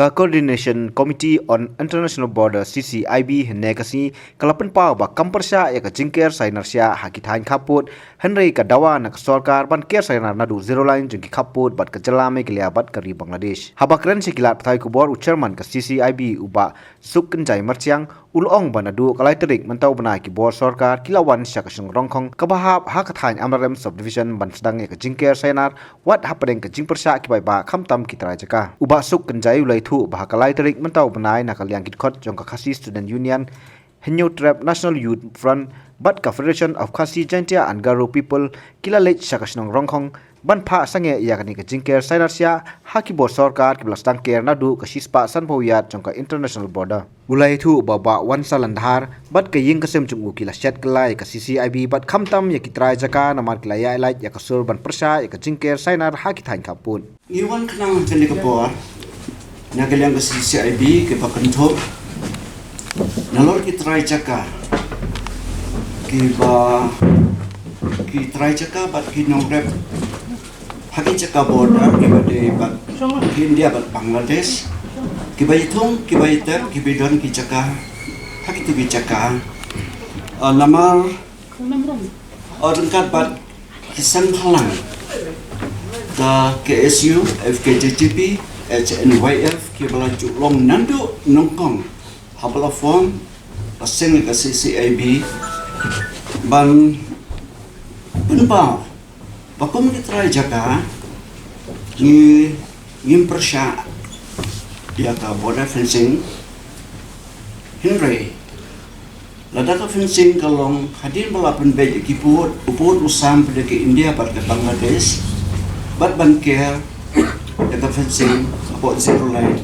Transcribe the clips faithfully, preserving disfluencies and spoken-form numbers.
Ka Coordination Committee on International Border, C C I B, hynne ka sngi ka la pynpaw ba kam pyrshah ïa ka jingker sainar shiah ha ki thaiñ khappud, hynrei ka dawa na ka sorkar ban ker sainar naduh zero line jong ki khappud bad ka jylla Meghalaya bad ka ri Bangladesh. Haba kren sha ki lad pathai khubor, u chairman ka C C I B, u Bah Suk Kynjai Marchiang, u la ong ba naduh ka lai tarik mynta u bnai ki bor sorkar ki la wan sha ka shnong Rongkhong kaba hap ha ka thaiñ Amlarem Subdivision ban sdang ïa ka jingker sainar wat hapdeng ka jingpyrshah ki paidbah khamtam ki trai jaka. U Bah Suk Kynjai u la ïathuh ba ha ka lai tarik mynta u bnai, na ka liang ki dkhot jong ka Khasi Student Union, Hynñiewtrep National Youth Front bad ka Federation of Khasi Jaintia and Garo People ki la leit sha ka shnong Rongkhong ban phah sangeh ïa kane ka jingker sainar shiah ha ki bor sorkar kiba la sdang ker naduh ka shispah sanphew yard jong ka international border. U la ïathuh ba Bah Wansa Landhar bad ka ïing ka sem jong u ki la shet kylla ïa ka C C I B bad khamtam ïa ki trai jaka namar ki la ïaid lait ïa ka sur ban pyrshah ïa ka jingker sainar ha ki thaiñ khappud. Ngi wan khnang ha kane ka por na ka liang ka C C I B kiba kynthup nalor ki trai jaka, kiba, ki trai jaka bad ki nongrep ha ki jaka border kiba dei bad ki India bad Bangladesh, kiba ïathung, kiba ïatep, kiba don ki jaka ha kito ki jaka. Ah, namar, ah, ryngkat bad ki seng bhalang ka K S U, F K J G P, H N Y F kiba la ju long naduh nyngkong haba la form ka seng ka C C I B ban pynpaw ba kum ki trai jaka ngi, ngim pyrshah ïa ka border fencing. Hynrei lada ka fencing ka long hadien ba la pynbeit ïa ki pud, u pud u sam pat da ka India bad ka Bangladesh, bad ban ker ïa ka fencing hapoh zero line,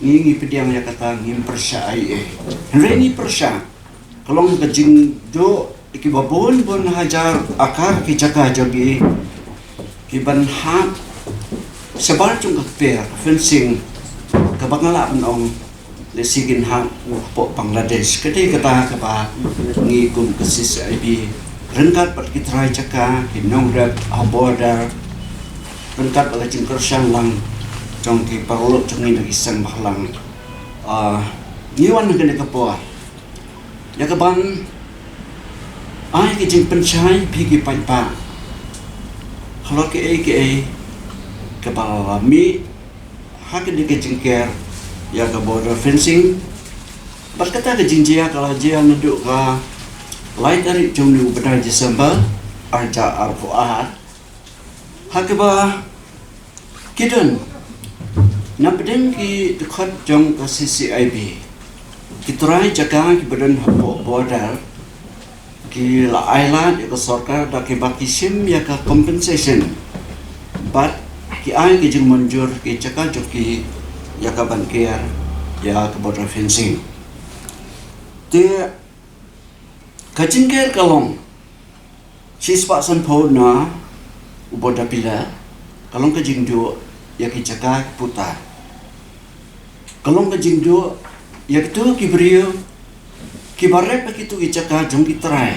ngi, ngi pdiang ïa kata, ngim pyrshah ei ei. Hynrei ngi pyrshah ka long ka jingduh ïa kiba bun bun hajar akar ki jaka jong ngi kiban hap shabar jong ka kper, fencing, kaba nga lah ban ong lehse kin hap hapoh Bangladesh. Ka dei kata kaba ngi kum ka C C I B ryngkat bad ki trai jaka, ki nongrep ha border, ryngkat bad ka jingkyrshan lang jong ki paralok jong ngi na ki seng bhalang, ah, ngi wan ha kane ka por ïa kaban ai ka jingpynshai phi ki paidbah halor kaei kaei kaba la mih ha kane ka jingker ïa ka border fencing. Bad kata ka jingjia ka la jia naduh ka lai tarik jong une u bnai December, ar hajar arphew ar, ha kaba ki don na pdeng ki dkhot jong ka C C I B, ki trai jaka kiba don hapoh border, ki la ai lad ïa ka sorkar da kiba ki shim ïa ka compensation bad ki ai ki jingmynjur ki jaka jong ki ïa kaban ker ïa ka border fencing. Te ka jingker ka long shispah sanphew na u border pillar, ka long ka jingduh ïa ki jaka ki puta, ka long ka jingduh ïa kito ki briew kiba rep ha kito ki jaka jong ki trai.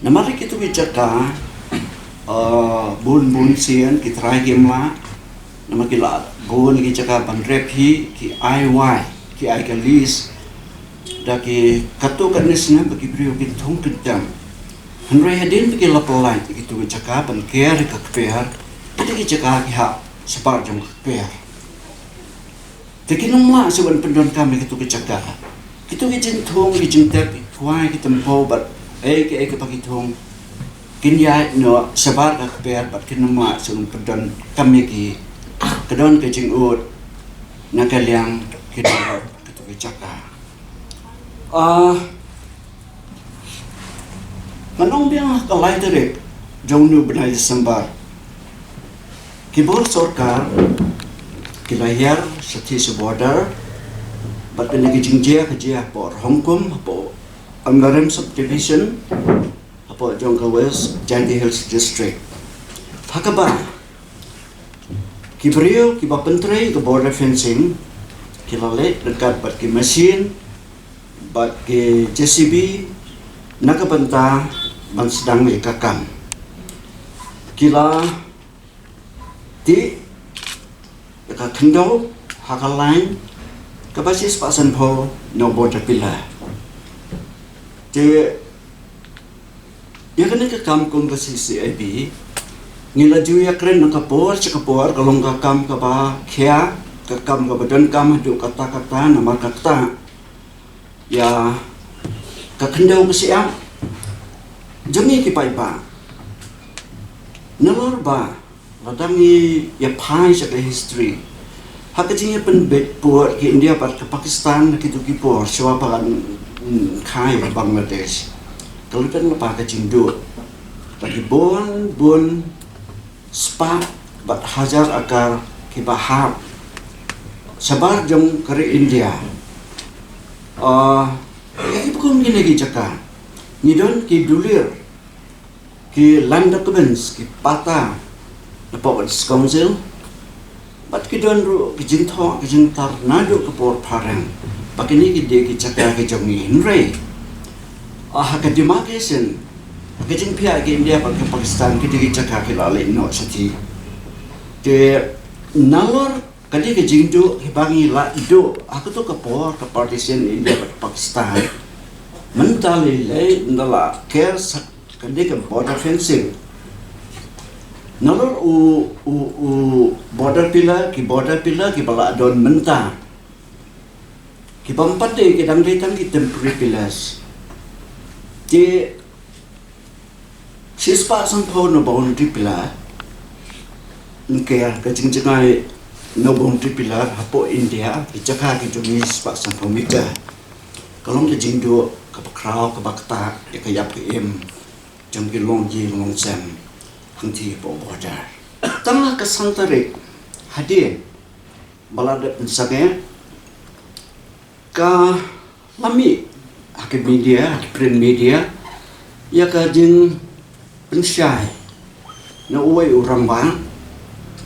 Namar kito ki jaka, ah, bun bun sien ki trai kim lah, namar ki la bun ki jaka ban rep hi, ki ai wai, ki ai ka lease da ki katto katne snem ba ki briew kin thung kin tem. Hynrei hadien ba ki la pyllait ïa kito ki jaka ban ker ïa ka kper, kito ki jaka ki hap shabar jong ka kper. Te kin ym lah shuh ban pyndonkam ïa kito ki jaka. Kito ki jingthung, ki jingtep, ki kwai, ki tympew bad ei kaei kaba ki thung, kin ïaid noh shabar ka kper bad kin ym lah shuh ban pyndonkam ïa ki. Ka don ka jingud na ka liang ki don kito ki jaka. Ah, ngan ong biang, ha ka lai tarik jong une u bnai December, ki bor sorkar ki la hiar shathie sha border bad kane ka jingjia ka jia hapoh Rongkum, hapoh Amlarem Subdivision, hapoh jong ka West Jaintia Hills District, ha kaba ki briew kiba pyntrei ka border fencing ki la leit ryngkat bad ki machine bad ki J C B na ka bynta ban sdang ïa ka kam. Ki la tih ïa ka khyndew ha ka lain kaba shispah sanphew na u border pillar. Te ïa kane ka kam kum ka C C I B ngi la ju ïakren na ka por sha ka por, ka long ka kam kaba khia, ka kam kaba donkam haduh katta katta, namar kata ïa ka khyndew ka shyiap jong ngi ki paidbah. Nalor ba lada ngi ïa phai sha ka history, ha ka jingïapynbeit pud ki India bad ka Pakistan ha kito ki por shuwa ba kan, mm, kha ïa ka Bangladesh, ka la don lypa ka jingduh. Bad ki bun bun spah bad hajar akar kiba hap shabar jong ka ri India. Ah, ïa kiba kum kine ki jaka ngi don ki dulir, ki land documents, ki patta napoh ka District Council, bad ki don ruh ki jingthoh ki jingtar naduh ka por phareng ba kine ki dei ki jaka ki jong ngi, hynrei, ah, ha ka demarcation, ha ka jingphiah ki India bad ka Pakistan, ki dei ki jaka ki la leit noh shathie. Te nalor ka dei ka jingduh kiba ngi la duh ha kato ka por ka partition India bad Pakistan, mynta lei lei ngi la ker sa ka dei ka border fencing. Nalor u, u, u border pillar, ki border pillar kiba la don mynta, ki bym pat dei, ki dang dei tang ki temporary pillars. Te shispah sanphew na boundary pillar, ngi ker ka jingjngai na boundary pillar hapoh India, ki jaka ki jong ngi shispah sanphew meter. Ka long ka jingduh kaba khraw kaba ktah ïa ka ïap ka im jong ki longïing longsem hangtei hapoh border. Tang ha ka san tarik hadien ba la dep pynsangeh, ka la mih ha ki media, ha ki print media, ïa ka jingpynshai na uwei u rangbah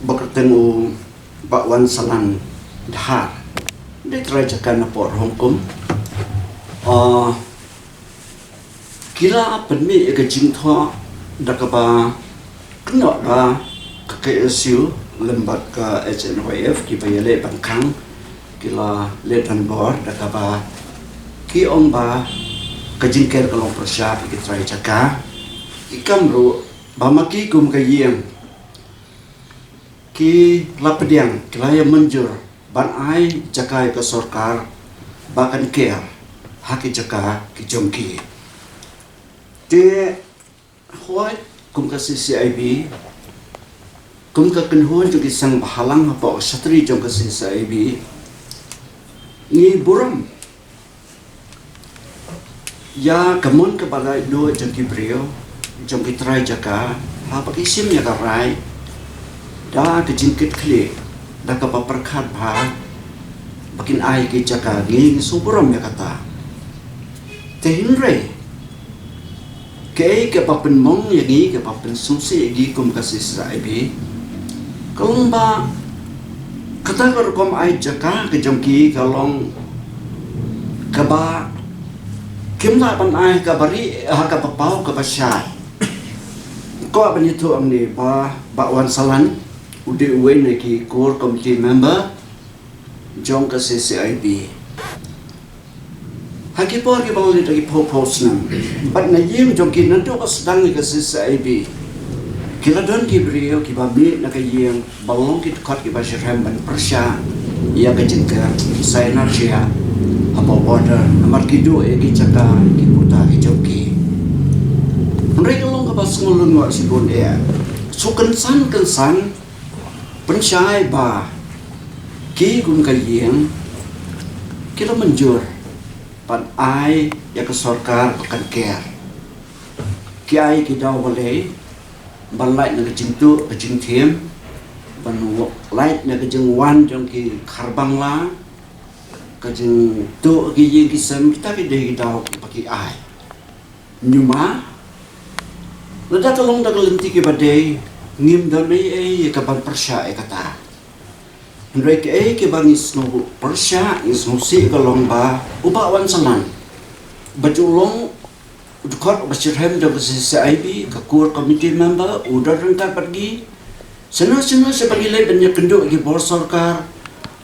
ba kyrteng u Bah Wansalan Dhar, dei trai jaka napoh Rawhongkum. Ah, ki la pynmih ïa ka jingthoh da kaba kynnoh ba ka K S U lem bad ka H N Y F kiba ïaleh ban khang, ki la leh donbor da kaba ki ong ba ka jingker ka long pyrshah ïa ki trai jaka. Ki kam ruh ba ma ki kum ka ïing ki la pdiang, ki la ïa mynjur ban ai jaka ïa ka sorkar ba kan ker ha ki jaka ki jong ki. Te hooid, kum ka C C I B, kum ka kynhun jong ki seng bhalang hapoh ka shatri jong ka C C I B, ngi burom ïa ka mon kaba laitluid jong ki briew, jong ki trai jaka, haba ki shim ïa ka rai da ka jingkitkhlieh, da kaba pyrkhat bha ba kin ai ki jaka, ngi sngewburom ïa kata. Te hynrei kaei kaba pynmong ïa ngi, kaba pynsngewsih ïa ngi kum ka C C I B, ka long ba kata ka rukom ai jaka ka jong ki ka long kaba kim lah ban ai ha kaba rieh, ha kaba paw, kaba shai. Ko ban ïathuh hangne ba Bah Wansalan u dei uwei na ki core committee member jong ka C C I B. Ha ki por kiba la leit da ki phew phew snem, bad na ïing jong ki naduh ba sdang ïa ka C C I B, ki la don ki briew kiba mih na ka ïing ba long ki dkhot kiba shitrhem ban pyrshah ïa ka jingker, ki sainar shiah hapoh border namar ki duh ïa ki jaka, ki puta ki jong ki. Hynrei ka long kaba sngewlyngngoh shibun eh, shu kynsan kynsan pynshai ba ki kum ka ïing ki la mynjur ban ai ïa ka sorkar ba kan ker. Ki ai ki daw balei? Ban lait na ka jingtuh ka jingthiem, ban wa-, lait na ka jingwan jong ki kharbangla, ka jingtuh ki ïing ki sem, kita ki dei ki daw kiba ki ai. Nangta lada ka long da ka lynti kaba dei, ngim don ei ei ïa kaban pyrshah ïa kata. Hynrei kaei kaba ngi sngew pyrshah, ngi sngewsih ka long ba u Bah Wansalan, ba ju long u dkhot uba shitrhem jong ka C C I B, ka core committee member, u don ryngkat bad ngi. Sngewsih sngewsih ba ngi leit ban ïakynduh ïa ki bor sorkar,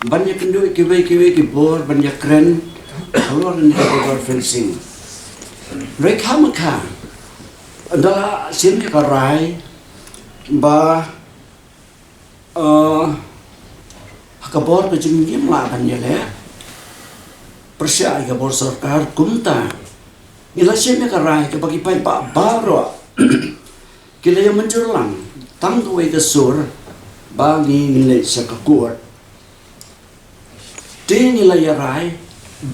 ban ïakynduh kiwei kiwei ki bor ban ïakren halor kane ka border fencing. Hynrei khamkha ynda la shim ïa ka rai ba, eh, ha ka bor ka jingim lah ban ïaleh pyrshah ïa ka bor sorkar, kumta ngi la shim ïa ka rai kaba ki paidbah baroh ki la ïa mynjur lang tang kawei ka sur ba ngi ngin leit sha ka court. Te ngi la ïa rai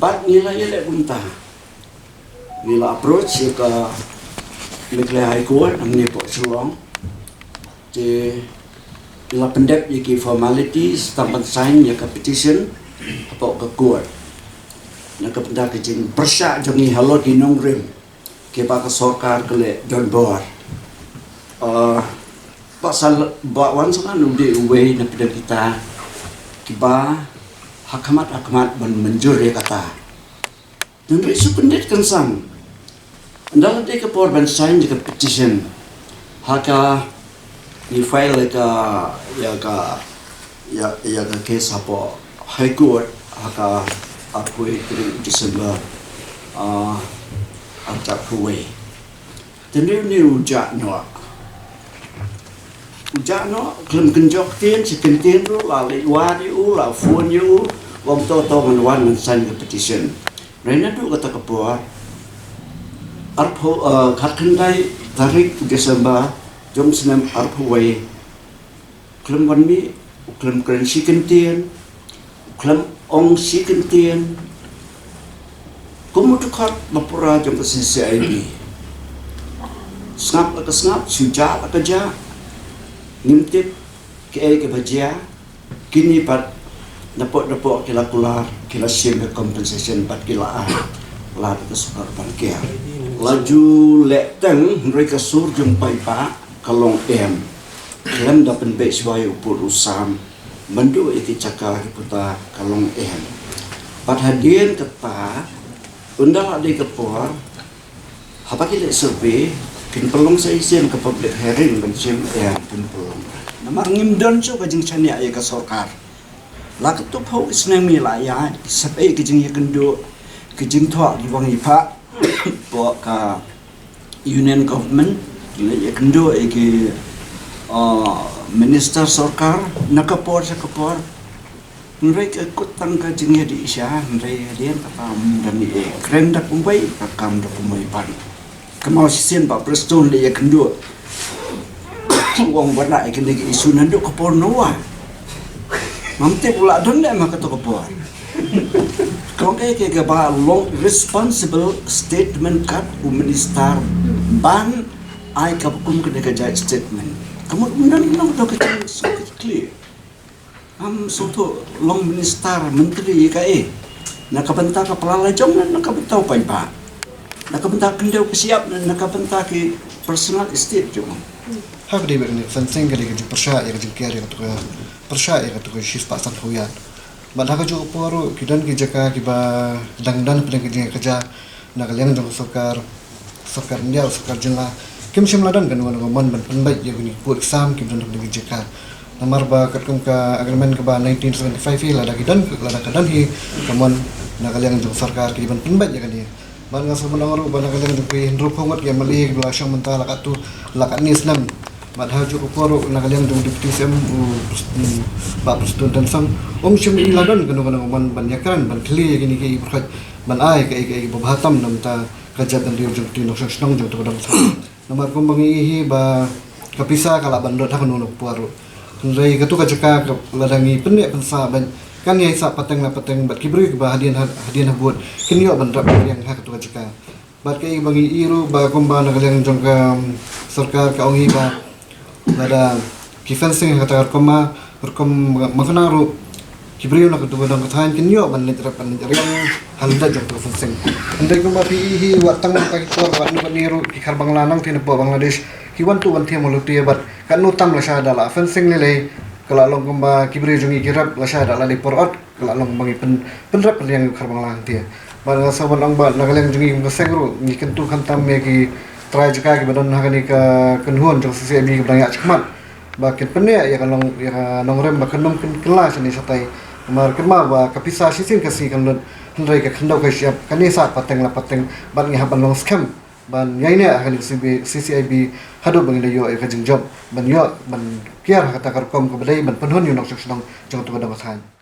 bad ngi la ïa leh kumta. Ngi la approach ïa ka Meghalaya High Court hangne hapoh Shillong. Te ngi la pyndep ïa ki formalities tang ban sign ïa ka petition hapoh ka court na ka bynta ka jingpyrshah jong ngi halor ki nongrim kiba ka sorkar ka leh donbor. Ah, ba sal, ba wan sa ngan u dei uwei na pdeng kita kiba ha khmat ha khmat ban mynjur ïa kata. Hynrei shu kyndit kynsan, ynda la dei ka por ban sign ïa ka petition, ha ka, ngi file ïa ka, ïa ka, ïa, ïa ka case hapoh High Court ha ka arphew tarik December, ah, arphew wei. Te une u, une u jah noh. U jah noh, khlem kynjoh ktien shi kyntien ruh, la leit wad ïa u, la phone ïa u, u ong to to ngan wan ngan sign ka petition. Hynrei naduh kata ka por, arphew, eh, khatkhyndai tarik December, jong u snem arphew wei, khlem wan mih, u khlem kren shi kyntien, u khlem ong shi kyntien. Kum u dkhot ba pura jong ka C C I D. Sngap la ka sngap, shu jah la ka jah. Ngim tip kiei kiba jia. Kine pat napoh napoh ki la kular, ki la shim ka compensation bad ki la ai. Lada ka sorkar ban kiar, la ju leh teng, hynrei ka sur jong paidbah ka long em. Khlem da pynbeit shuwa ïa u pud u sam ban duh ïa ki jaka ki puta ka long em. Bad hadien kata, ynda la dei ka por, haba ki leit survey, kin pynlong sa shisien ka public hearing ban shim, em, kin pynlong. Namar ngim don shuh ka jingshaniah ïa ka sorkar. La katto phew ki snem ngi la ïa, ki sep ei ki jingïakynduh, ki jingthoh ki wang i pha, hapoh ka Union Government, ki la ïakynduh ei ki, ah, minister sorkar, na ka por sha ka por. Hynrei ka kut tang ka jingïadih sha, hynrei hadien kata ym don ei, kren da kumwei, ka kam da kumwei pat. Ka mut shisien Bah Prestone la ïakynduh. U ong ba la ïa kine ki issue naduh ka por Noah. Ngam tip u la don ne em ha kato ka por. Ka long kaei kaei kaba long responsible statement kat u minister ban ai ka kum kane ka jait statement. Ka mut ym don, ym don kato ka jing sngewthuh clear. Am sngewthuh long minister, myntri kaei? Na ka bynta ka pla la jong ne na ka bynta u paidbah? Na ka bynta ka khyndew ka shyiap ne na ka bynta ki personal estate jong u? Ha ka dei ba kane ka fencing ka dei ka jingpyrshah ïa ka jingker ïa kato ka, pyrshah ïa kato ka shispah sanphew ïar. Bad ha kajuh ka por ruh ki don ki jaka kiba dang don pdeng ka jingïakajia na ka liang jong ka sorkar, sorkar India, sorkar jylla, kim shym la don kano kano ka mon ban pynbeit ïa kine ki pud ki sam kiba don ha kine ki jaka. Namar ba katkum ka agreement kaba nineteen seventy-five hi, lada ki don, lada ka don hi ka mon na ka liang jong ka sorkar ki dei ban pynbeit ïa kane. Bad nga sngewbha ban ong ruh ba na ka liang jong ki hynriewphew ngut ki M L A kiba la shong mynta la katto, la katne snem. Bad ha kajuh ka por ruh na ka liang jong u Deputy C M u Pres-, u Bah Prestone Tynsong, um shym la don kano kano ka mon ban ïakren, ban khlieh ïa kine ki pyrkhat, ban ai kaei kaei ba bha tam na ka bynta ka jaitbynriew jong ka, nongshong shnong jong ka, dang sa. Namar kumba ngi i hi ba ka pisa ka lah ban lut ha kano kano ka por ruh. Hynrei kato ka jaka ka, lada ngi pyneh pynsah ban, kan ïai sah pateng la pateng bad ki briew kiba hadien ha, hadien habud kin ïoh ban rep riang ha kato ka jaka. Bad kaei ba ngi i ruh ba kumba na ka liang jong ka, um, sorkar ka ong hi ba lada ki fencing ha kata ka rukom, rukom Mawkynang ruh, ki briew na ka dong ka thaiñ kin ïoh ban leit rep ban leit riang ha lyndet jong ka fencing. Hynrei kumba phi i hi, wat tang mynta ki por, wat noh katne ruh ki Khar Bangla nangtei napoh Bangladesh ki wan tuh wan thiah ha Mawlai bad katno tam lashai da la fencing lei lei, ka la long kumba ki briew jong ngi ki rep lashai da la dei por ot, ka la long ba ngi pyn, pynrep pynriang ïa u Khar Bangla hangtei. Bad nga sngewbha ban ong ba na ka liang jong ngi kum ka seng ruh ngi kyntu khamtam ïa ki trai jaka kiba don ha kane ka kynhun jong C C I B kiba dang ïaid shakhmat ba kin pyneh ïa ka long, ïa ka nongrim ba kan ym kin kylla shane shatai. Namar kynmaw ba ka pisa shisien ka sngi kan lut, hynrei ka khyndew ka shyiap, kane sah pateng la pateng, bad ngi hap ban long skhem ban ïaineh ha kane ka C B, C C I B haduh ba ngin da ïoh ïa ka jingjop ban ïoh ban kiar ha kata ka rukom kaba dei ban pynhun ïa u nongshong shnong jong kata ka dong ka thaiñ.